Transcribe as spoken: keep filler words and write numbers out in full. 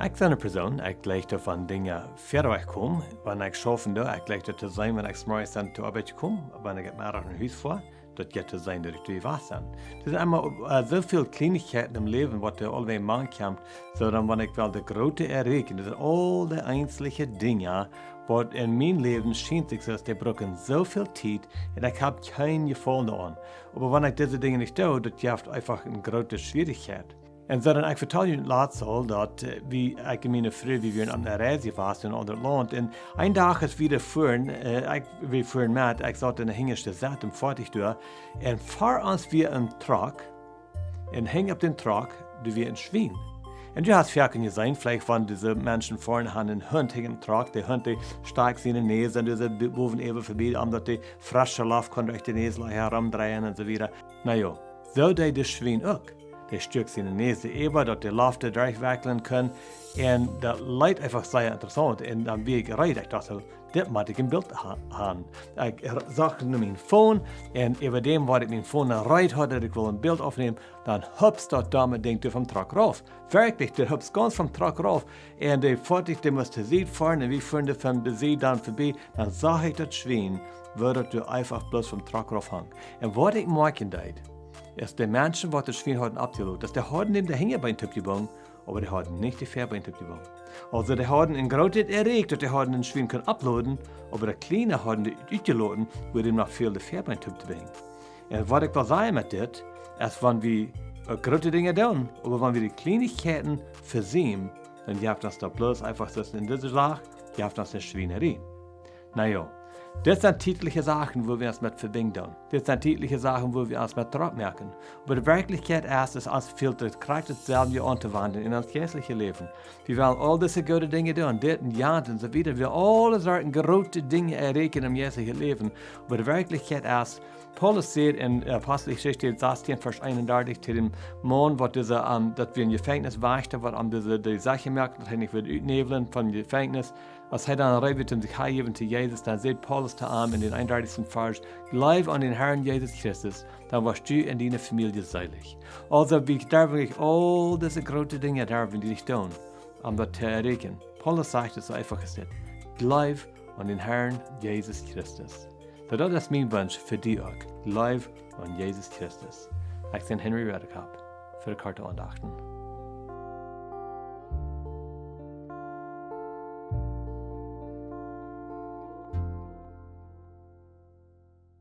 Ekj sie eene Persoon, ekj jleich doavon Dinja wieda wajch komen, wan ekj schaufen doo, ekj jleich daut to seenen, wan ekj zemorjes dan to Oabeit kom, wan ekj Meddach no Hus foa, daut jeit to seenen, daut ekj doa wajch sie. Doa sent emma äh, soo väl Kjleenichkjeiten em Läwen, waut doa aulwäajen mank kjemt, sonda wan ekj well de groote erreichen, daut sent aul de eensje Dinja, waut en mien Läwen schient sikj soo aus dee brucken soo väl Tiet, un ekj hab kjeen Jefaulen doaraun. Oba wan ekj dise Dinja nich doo, daut jeft eefach eene groote Schwierichkjeit. Un soo dan, ekj vetald junt latst aul, daut äh, wie, ekj un miene Fru, wie wieren opp eene Reis jewast en aundret Launt. Un een Dach, aus wie doa fuaren, äh, ekj, wie fuaren met, ekj saut en de hinjaschte Sett em Foatich doa. Un ver ons wia een Truck, un hinjen opp dän Truck, doa wia een Schwien. Un du hast foaken jeseenen, veleicht wan dise Menschen foaren, haben eenen Hunt hinjen em Truck, de Hunt, dee stakjt siene Näs en dise b-, bowen äwa vebie, om daut de fresche Loft kunn derch de Näs la-, heromdreien un soo wieda. Na jo, soo deed daut Schwien uk. Dee stuak siene Näs äwa, daut de Loft doa derchwakjlen kunn. Un daut leet eefach sea interessaunt. Un dan wia ekj reed, ekj docht soo, dit mott ekj een Bilt ha-, haben. Ekj r-, sach no mien Phone, un äwa däm, waut ekj mien Phone reed haud, daut ekj wull een Bilt oppnämen, dan hupst daut domme Dinkj doa vom Truck rauf. Werkjlich, dee hupst gaunz vom Truck rauf. Un dee Foatich, dee must to Sied foaren, un wie fuaren doa von de Sied dan vebie, dan sach ekj daut Schwien, woo daut doa eefach bloos vom Truck rauf hunk. Un waut ekj moakjen deed, es, de Menschen, waut daut Schwien hauden oppjelot, daut dee hauden däm de Hinjabeen toopjebungen, oba dee hauden nich de Väabeen toopjebungen. Aulsoo, dee hauden een grootet Erreich, daut dee hauden een Schwien kunnen opploden, oba de Kjliene hauden dee utjeloten, wua däm noch fäld de Väabeen tooptobinjen. Un waut ekj well sajen met dit, es, wan wie äh, groote Dinja doonen, oba wan wie de Kjleenichkjeiten vesiemen, dan jeft ons daut bloos eefach soo aus en dise Sach, jeft ons eene Schwienerie. Na jo, dit sent tietelje Sachen, wua wie ons met vebinjen doonen. Dit sent tietelje Sachen, wua wie ons met drock moaken. Oba de Werkjlichkjeit es, daut ons fält daut krakjt daut selwje auntowenjen en ons jeistlichet Läwen. Wie wellen aul dise goode Dinja doonen, dit un jant un soo wieda. Wie wellen aule Sorten groote Dinja erreichen em jeistlichet Läwen. Oba de Werkjlichkjeit es, Paulus sajcht en Aposteljeschicht sastieen, Varsch eenundartich, to dän Maun, waut dise, ähm, daut wia een Jefenkjniswajchta, waut am dise, dee Sachen moakt, daut hee nich wudd utnäwlen vom Jefenkjnis. Aus hee dan reed wia, om sikj hantojäwen to Jesus, dan sajcht Paulus to am en dän eenundartichsten Varsch: "Jleew aun dän Herrn Jesus Christus, dan woascht du un diene Famielje seelich." Aulsoo, wie derwen nich aul dise groote Dinja derwen wie nich doonen, om daut to erreichen. Paulus sajcht et soo eefach aus dit: "Jleew aun dän Herrn Jesus Christus." Soo, daut es mien Wunsch fa die uk. Jleew aun Jesus Christus. Ekj sie Henry Redekop fa de Korte Aundachten.